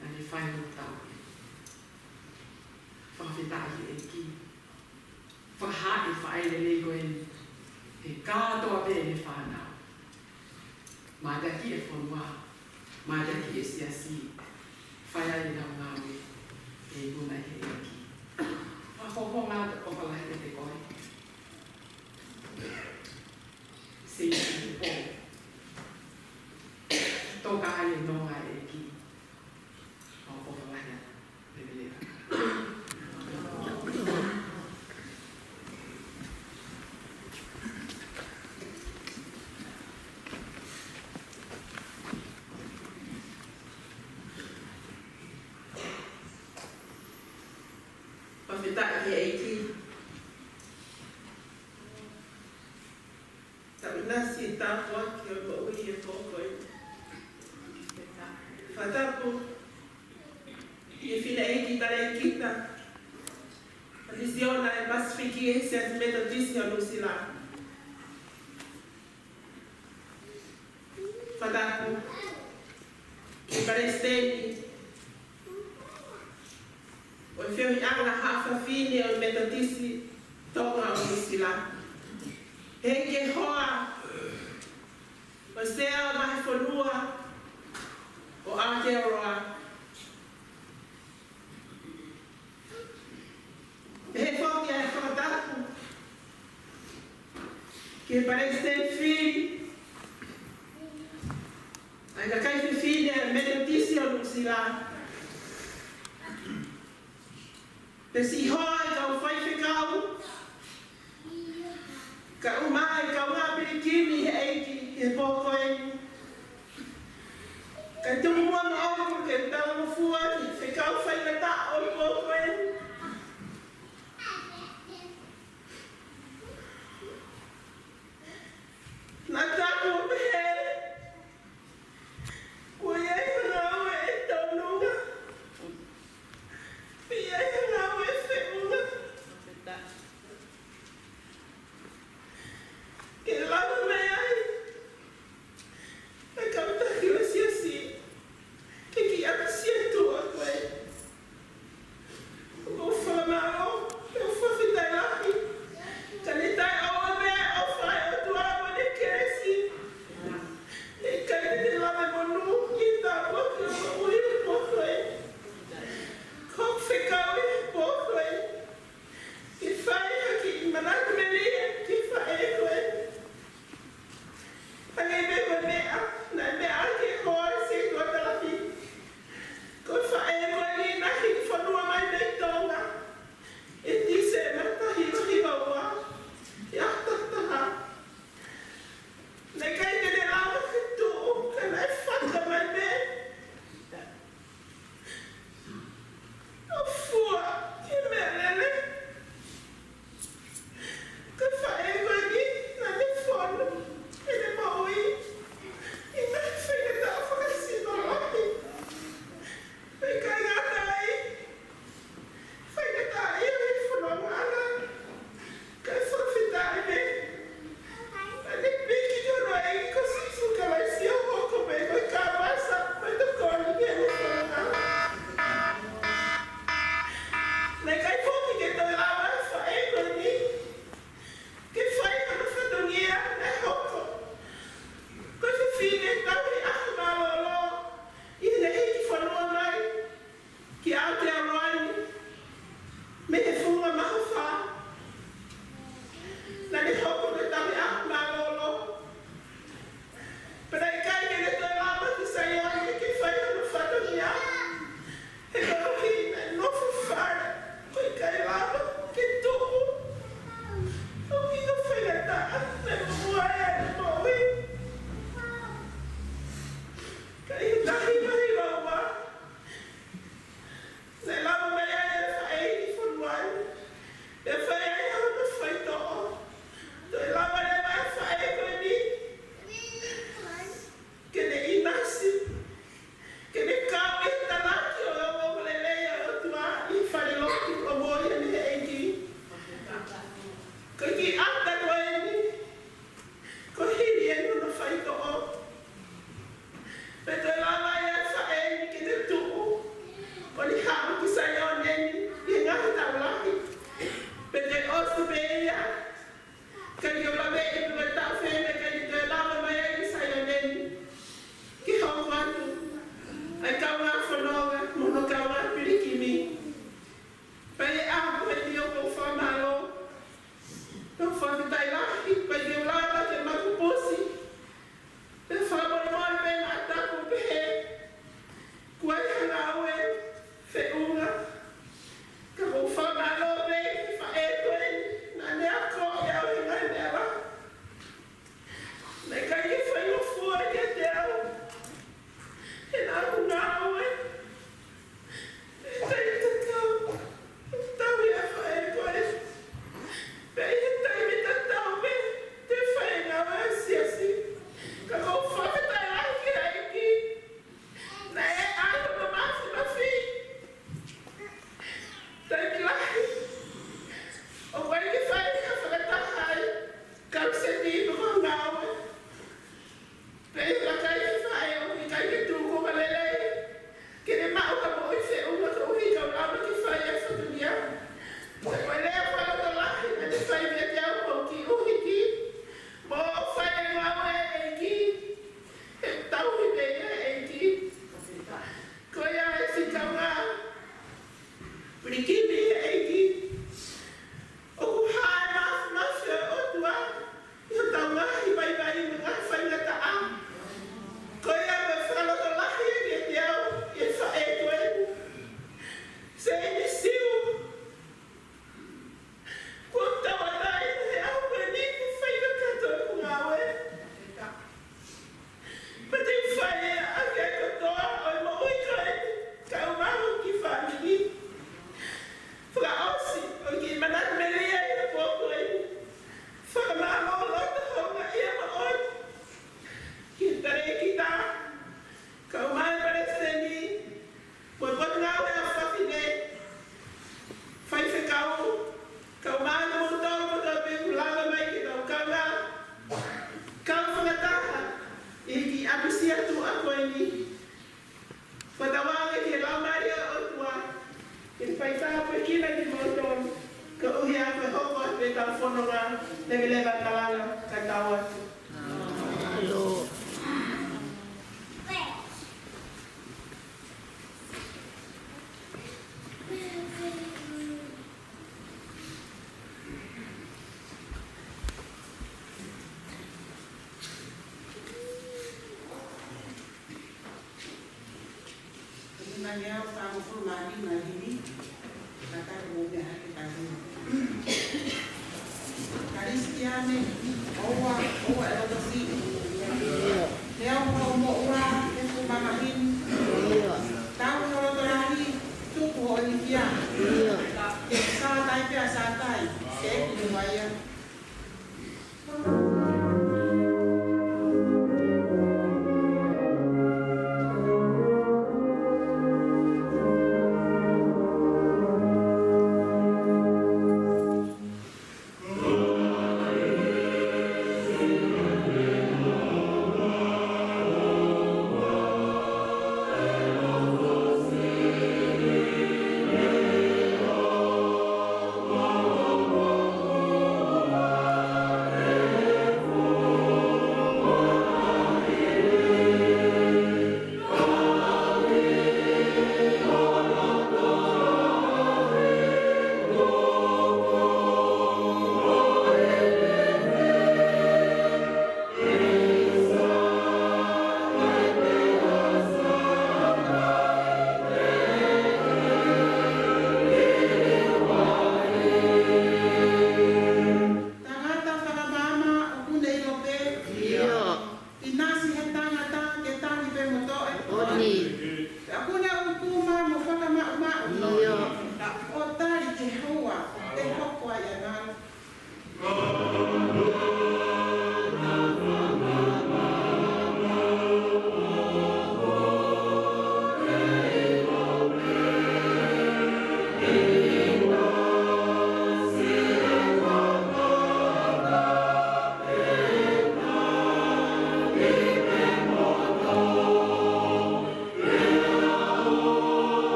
naʻa ne fai hono tauhi. Fakafetaʻi ki he ʻEiki. Fakahā e faʻē lelei ko eni, he kātoa pē ʻene fānau, mātakiʻi e fonua, Mātaki e siasi, fai ai ʻenau ngāue ʻi he ikunaʻi he ʻEiki. Fakahoungaʻia atu ʻofa lahi kiate koe. Seisi po. Toka ai e nonga ʻEiki. ʻOfa lahi atu. Fakafetaʻi ki he ʻEiki. Tau ʻinasi he tāpuaki ʻo e moʻui he pō ko eni. Fakatapu ki he fineʻeiki talēkita, ʻa e misiona ʻa e Pasifiki ʻi he Siasi Metotisi ʻo Nuʻusila. Fakatapu ki he palesiteni ʻo e feohiʻanga haʻa fafine ʻo e Metotisi Tonga ʻo Nuʻusila. Heʻeki hoa ʻo e Sea ʻo e Vahefonua ʻo Aotearoa. Pehē foki ʻa e fakatapu ki he palesiteni fili ʻa e kakai fefine ʻa e Metotisi ʻo Nuʻusila. Pea siʻi hoa ʻa e kau faifekau, kae ʻumaʻā e kau ngāue pilikimi he ʻEiki he pō ko eni. Kae tuku muʻa moʻoku ke u talangofua ki he fekau faingataʻa ʻo e pō ko eni. Naʻa taku ʻo pehē, kuo ʻi ai ha ngāue ʻe taunuʻu, ʻi ai ha ngāue ʻe feʻunga ke lava mai ai ʻa e kau taki ʻo e siasi ke kiʻi ʻapasia atu ʻa koe. ʻOku ou fakamālō, ʻoku ou fakafetaʻi lahi. Ka ne taʻeʻoua pē ʻa e ʻofa ʻa e ʻOtua mo ʻene kelesi. Naʻe ʻikai te te lava monū ʻi he tāpuaki ʻo e moʻui he pō ko eni. Ko hoku fekau he pō ko eni ke fai ha kiʻi manatu melie ki he faʻē ko eni. Hangē pē ko e meʻa naʻe meʻa ʻaki ʻe he hoa ʻi Setuata Lahi. Ko e faʻē ko eni naʻe hiki fonua mai mei Tonga ʻi Tīsema taha hiva hiva ua, ʻi he ʻaho taha taha. Naʻe ʻikai te ne lava ke tuʻu, ka naʻe fata mai pē ʻo fua ki he meʻalele. Ko e faʻē ko eni naʻa ne fonu ʻene moʻui ʻi he ngaahi faingataʻa fakasino lahi. Pea ʻikai ngata ai, faingataʻaʻia ʻi he fonongaʻanga. Kae fakafetaʻi pē naʻa ne piki ki hono ʻEiki ko Sīsū Kalaisi ʻo hoko pē ko e kāpasa mo e tokoni ki heʻene fononga. Naʻe ʻikai foki ke toe lava ʻe he faʻē ko eni ke fai hano fatongia naʻe hoko ko e fefine tauhi ʻaho mālōlō ʻi heʻene hiki fonua mai ki Aotearoa ni mei he funga mahofa. Naʻa ne hoko ko e tauhi ʻaho mālōlō. Pea naʻe ʻikai ke ne toe lava ki Saione ke fai hano fatongia he koeʻuhi naʻe nofo fale, ʻo ʻikai lava ke tuʻu. ʻOku ʻi ai e faingataʻa naʻe muʻomuʻa ai ʻene moʻui. Ka ʻi he taha hiva hiva ua, naʻe lava mai ai ʻa e faʻē ʻi he fonua ni, pea fai ai hono faitoʻo. Toe lava leva ʻe he faʻē ko eni ke ne ʻinasi, ke ne kau ʻi he talaki ʻo e ongoongolelei ʻa e ʻOtua ʻi he falelotu ʻo moʻui ʻi he ʻEiki. Ko e kiʻi ʻata ko eni kuo hili ʻeni hono faitoʻo. Pea toe lava ai ʻa e faʻē ni ke ne tuʻu ʻo ne haʻu ki Saione ni ʻi he ngaahi taʻu lahi. Pea toe ʻosi pē ia, ʻikai ke u laveʻi pe ko e taʻu fē naʻe ʻikai ke toe lava mai ai ki Saione ni ke hoko atu Ngaahi ʻaho fāngofulu mā nima ʻi heni, ka tau mou meʻa hake kae heni. Kalisitiane, ʻoua, ʻoua ʻe loto siʻi. Neongo hoʻo moʻua, he fuʻu mamahi ni. Tau ho loto lahi, tuku hoʻo ilifia. Ke sātai pea sātai, ke ʻEiki Nuaia. Tangata fakamaama ʻoku ne ʻilo pē. ʻIo. ʻInasi he tangata ke tangi pē mo toʻe. ʻOni. Pea ʻoku ne ʻupuma mo fakamaʻumaʻu. ʻIo. ʻO tali ki he houa ʻe hoko ai ʻa e malu.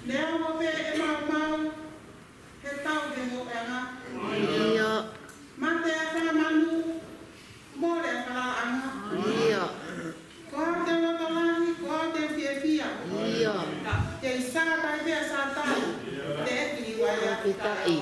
Neongo pē ʻe maumau, he tau ke mo ʻena. ʻIo. Mate ʻa e fakamanu, mole ʻa e falalaʻanga. ʻIo. Ko au te u loto lahi, ko au te u fiefia. ʻIo. Kei sātai pea sātai, te ʻEiki Nuaia. Fakafetaʻi.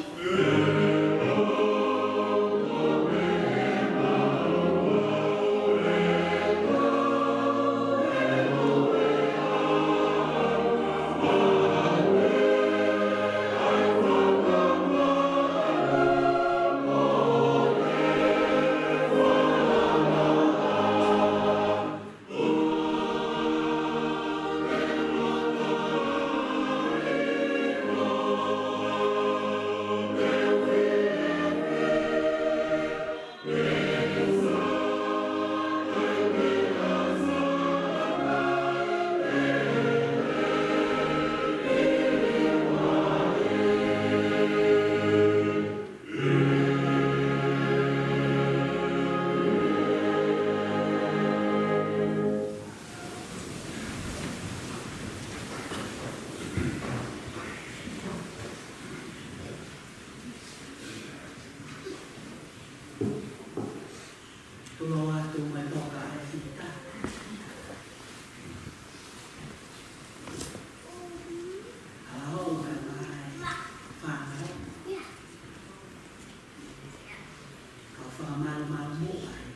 Tuʻu atu mo e toka ʻa e fita. Hala holo ka mai fānau. Kau fakamalumalu muʻa ai.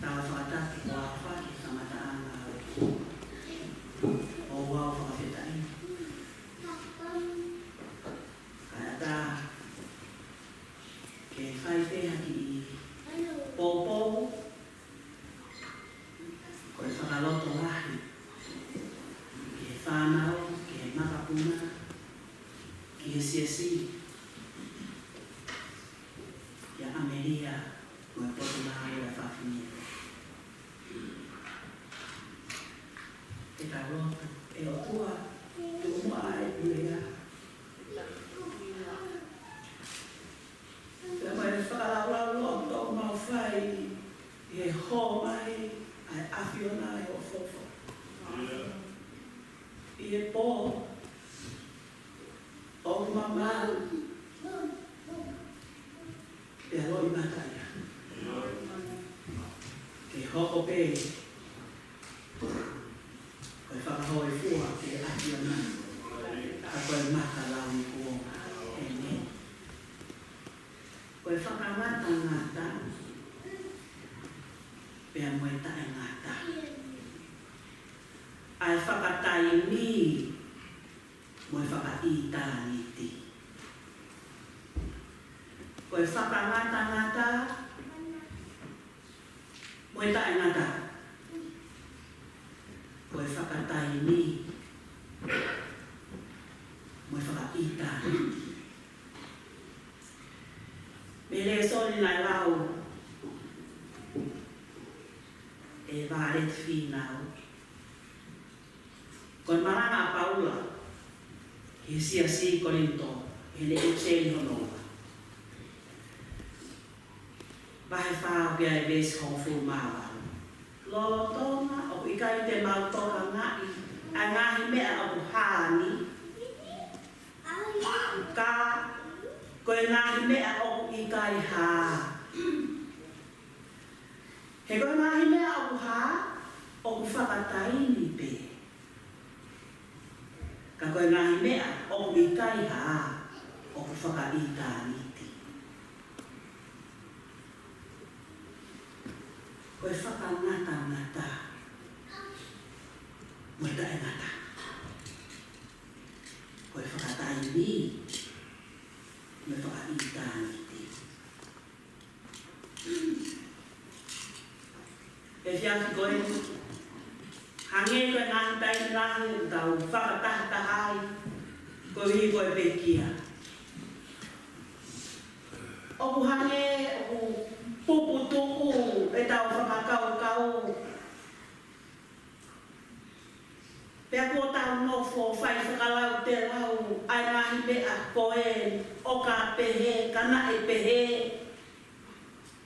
Tau fakatapu ko au fai kamataʻanga au. ʻOku ou fakafetaʻi. Kae ʻatā ke fai pē ha kiʻi poupou, ko e fakalotolahi ki he fānau, ki he makapuna, ki he siasi, kia ʻAmelia, mo e potungāue ʻa e fafine. Ke tau lotu. ʻE ʻOtua, tuʻu muʻa ʻa e puleʻanga. Pea mo e fakalaulauloto ʻoku mau fai ʻi he hō mai ʻa e ʻAfiona ʻi he ʻOtua. ʻI he pō ʻoku mamalu, pea loʻimata Ko e fakahōifua ke ʻaki ʻa e manu, ka ko e maka lau ni kuo ʻomai. ʻĒmeni. Ko e fakangatangata pea mo e taʻengata. ʻA e fakataimi mo e fakaʻitāniti. Ko e fakangatangata mo e taʻengata. Ko e fakataimi mo e fakaʻitāniti. Mei he lēsoni naʻe lau ʻe Vāleti Fīnau. Ko e malanga ʻa Paula ki he siasi ʻi Kolinitō, ʻi heʻene ʻipiseli hono ua. Vahe fā ʻoku ʻi ai e veesi hongofulu mā valu. Lolotonga ʻoku ʻikai te mau tokangaʻi ʻa e ngaahi meʻa ʻoku hā ni, ka ko e ngaahi meʻa ʻoku ʻikai hā. He ko e ngaahi meʻa ʻoku hā, ʻoku fakataimi pē. Ka ko e ngaahi meʻa ʻoku ʻikai hā, ʻoku fakaʻitāniti. Ko e fakangatangata mo e taʻengata. Ko e fakataimi mo e fakaʻitāniti. Efiafi ko eni, hangē ko e ngaahi taimi lahi ʻoku tau fakatahataha ai, koeʻuhi ko e pekia. ʻOku hangē ʻoku puputuʻu ʻetau fakakaukau. Pea kuo tau nofo fai fakalautelau ʻa e ngaahi meʻa ko ē, ʻo ka pehē, ka naʻe pehē.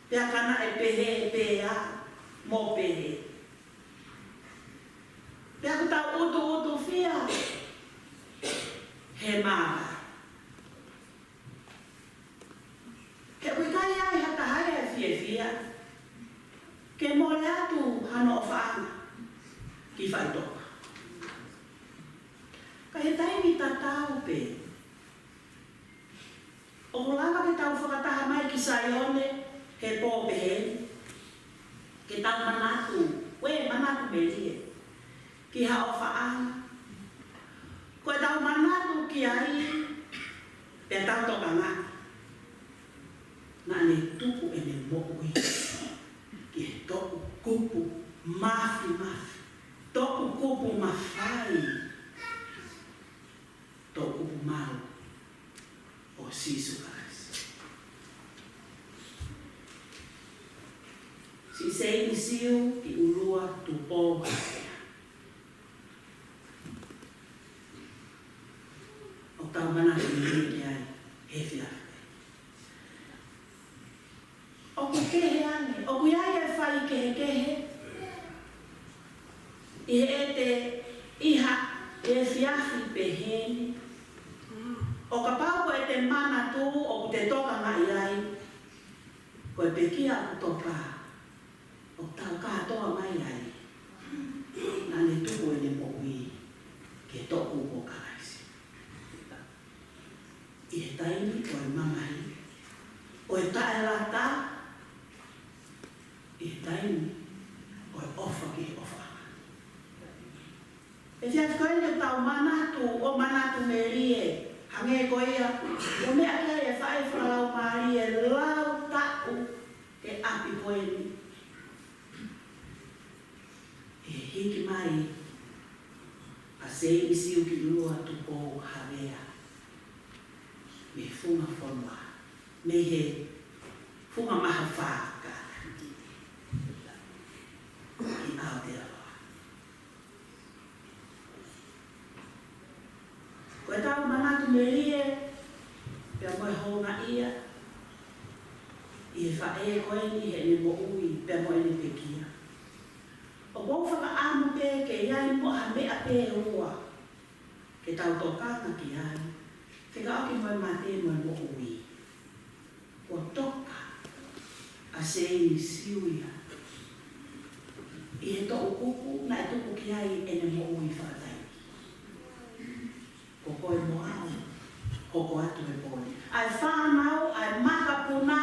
Pea ka naʻe pehē, pea mo pehē. Pea kuo tau ʻutuʻutufia he māvae. He ʻoku ʻikai ʻi ai ha taha ia ʻe fiefia ke mole atu hano ʻofaʻanga ki faʻitoka. Ka ʻi he taimi tatau pē, ʻoku lava ke tau fakataha mai ki Saione he pō pehē ni, ke tau manatu, ue manatu melie ki ha ʻofaʻanga. Ko ʻetau manatu ki ai, pea tau tokangaʻi, naʻa ne tuku ʻene moʻui ki he toʻukupu mafimafi, toʻukupu mafai, toʻukupu malu ʻo Sīsū Kalaisi. Siʻi Seini Siu ki ʻUlua Tupou Havea. ʻOku tau manatu melie ki ai he efiafi. ʻOku kehe ange, ʻoku ʻi ai e faikehekehe ʻi heʻete ʻi ha efiafi pehē ni. ʻO kapau ko ʻete manatu ʻoku te tokangaʻi ai, ko e pekia ʻoku toka, ʻoku tau kātoa mai ai, naʻa ne tuku ʻene moʻui ki he toʻukupu ʻo Kalaisi. ʻI he taimi ʻo e mamahi, ʻo e taʻelata, ʻi he taimi ʻo e ʻofa ki he ʻofaʻanga. Efiafi ko eni ʻoku tau manatu, ʻo manatu melie, hangē ko ia ʻoku meʻa ki ai e faʻē fakalaumālie lau taʻu he ʻapi ko eni. ʻE hiki mai ʻa Seini Siu ki ʻUlua Tupou Havea mei he funga fonua, mei he funga Mahafa, ka ki Aotearoa. Ko ʻetau manatu melie, pea mo e houngaʻia ʻi he faʻē ko eni heʻene moʻui, pea mo ʻene pekia. ʻOku ou fakaʻamu pē ke ʻi ai mo ha meʻa pē ʻe ua ke tau tokanga ki ai, fekauʻaki mo e mate mo e moʻui. Kuo toka ʻa Seini Siu ia koe mo au, hoko atu he pō ni. ʻA e fānau, ʻa e makapuna,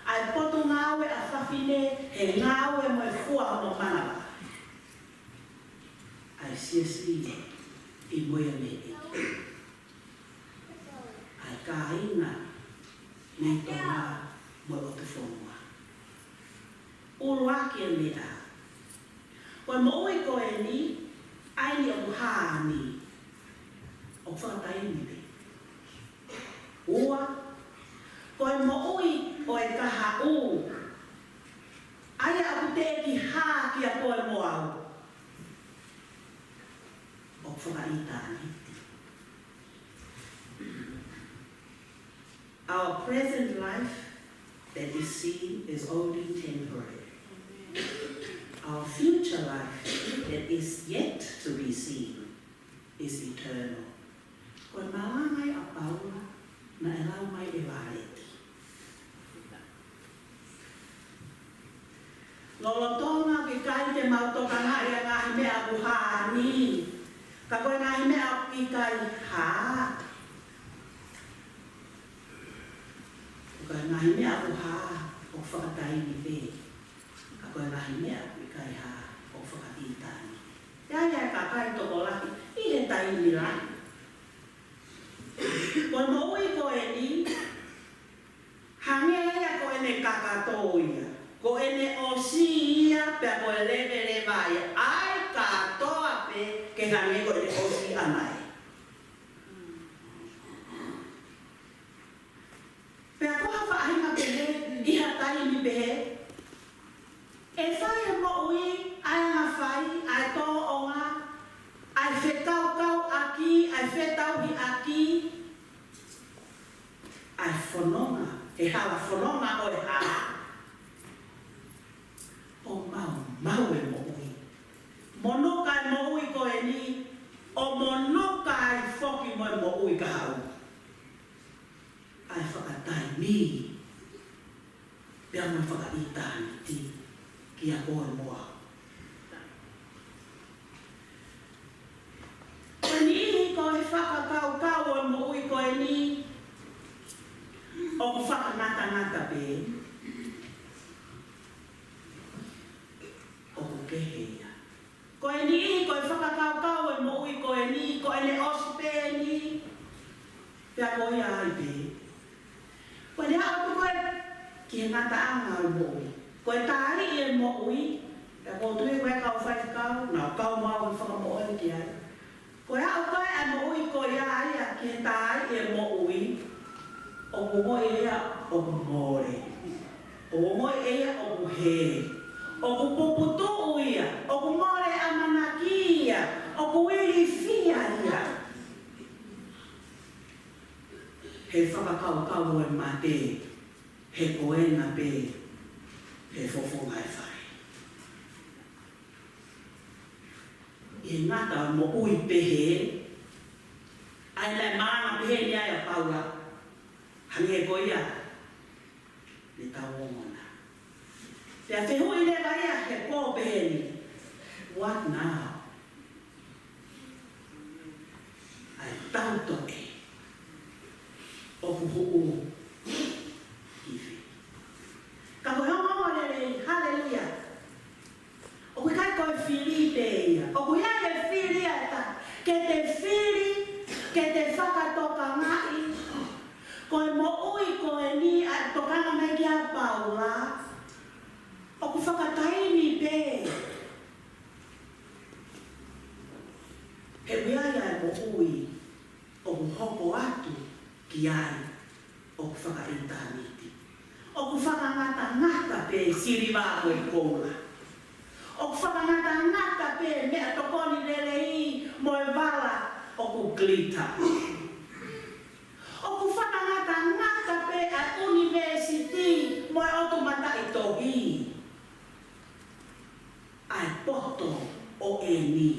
ʻa e potungāue ʻa fafine, he ngāue mo e fua hono manava. ʻA e siasi ʻi mui ʻa e ʻEiki. ʻA e kāinga mei Tonga mo e ʻOtu Fonua. ʻUluaki e meʻa, ko e moʻui ko eni, ʻa eni ʻoku hā ni, ʻoku fakataimi pē. Ua, ko e moʻui ʻo e kahaʻu, ʻa ia ʻoku teʻeki hā kia koe mo au, ʻoku fakaʻitāniti. Our present life that is seen is only temporary. Our future life that is yet to be seen is eternal. Ko e malanga ia ʻa Paula naʻe lau mai ʻe Valeti. Lolotonga ʻoku ʻikai te mau tokangaʻi ʻa e ngaahi meʻa ʻoku hā ni, ka ko e ngaahi meʻa ʻoku ʻikai hā. Ko e ngaahi meʻa ʻoku hā, ʻoku fakataimi pē. Ka ko e ngaahi meʻa ʻoku ʻikai hā, ʻoku fakaʻitāniti. ʻA ia ʻa e kakai tokolahi ʻi he taimi lahi. Ko e moʻui ko eni, hangē ia ko ʻene kakato ia, ko ʻene ʻosi ia, pea ko e leveleva ia, ʻa e kātoa pē ke hangē ko ʻene ʻosi ʻana ia. Pea ko ha faʻahinga pehē, ʻi ha taimi pehē, ʻe fai e moʻui, ʻa e anga fai, ʻa e tōʻonga, ʻa e fekaukauʻaki, ʻa e fetauhiʻaki, ʻa e fononga, he hala fononga ʻo e hala. ʻO maumau e moʻui. Monuka e moʻui ko eni, ʻo monuka ai foki mo e moʻui kahaʻu. ʻA e fakataimi, pea mo e fakaʻitāniti, kia koe mo au. Ko e niʻihi ko e fakakaukau ʻo e moʻui ko eni, ʻoku fakangatangata pē, ʻoku kehe ia. Ko e niʻihi ko e fakakaukau ʻo e moʻui ko eni, ko ʻene ʻosi pē eni, pea ko ia ai pē. Ko ʻene aʻu atu ko ē ki he ngataʻanga ʻo e moʻui. Ko e taaʻi e moʻui, pea ʻoku ou tui ko e kau faifekau, nau kau mo au he fakamoʻoni ki ai. Ko e aʻu ko ē ʻa e moʻui ko ia ia ki he taaʻi e moʻui, ʻoku ongoʻi ia ʻoku mole. ʻOku ongoʻi ia ʻoku hē. ʻOku puputuʻu ia, ʻoku mole ʻamanaki ia, ʻoku ilifia ia. He fakakaukau ʻo e mate, he ko ena pē, he fofonga e fale. ʻI he ngata ʻo e moʻui pehē, ʻa ia naʻe malanga pehē ni ai ʻa Paula, hangē ko ia ne tau ongona. Pea fehuʻi leva ia he pō pehē ni, "What now?" ʻA e tau toʻe ʻoku huʻu ki fē? Ka ko e ongoongo lelei, haleluia. ʻOku ʻikai ko e fili pē ia. ʻOku ʻi ai e fili ʻa e tangata. Ke te fili, ke te fakatokangaʻi. Ko e moʻui ko eni ʻa e tokanga mai kia Paula, ʻoku fakataimi pē. He ʻoku ʻi ai ʻa e moʻui ʻoku hoko atu ki ai ʻoku fakaʻitāniti. ʻOku fakangatangata pē siliva mo e koula. ʻOku fakangatangata pē meʻatokoni lelei mo e vala ʻoku glitter. ʻOku fakangatangata pē ʻa e ʻunivēsiti mo e ʻotu mataʻitohi. ʻA e poto ʻo eni,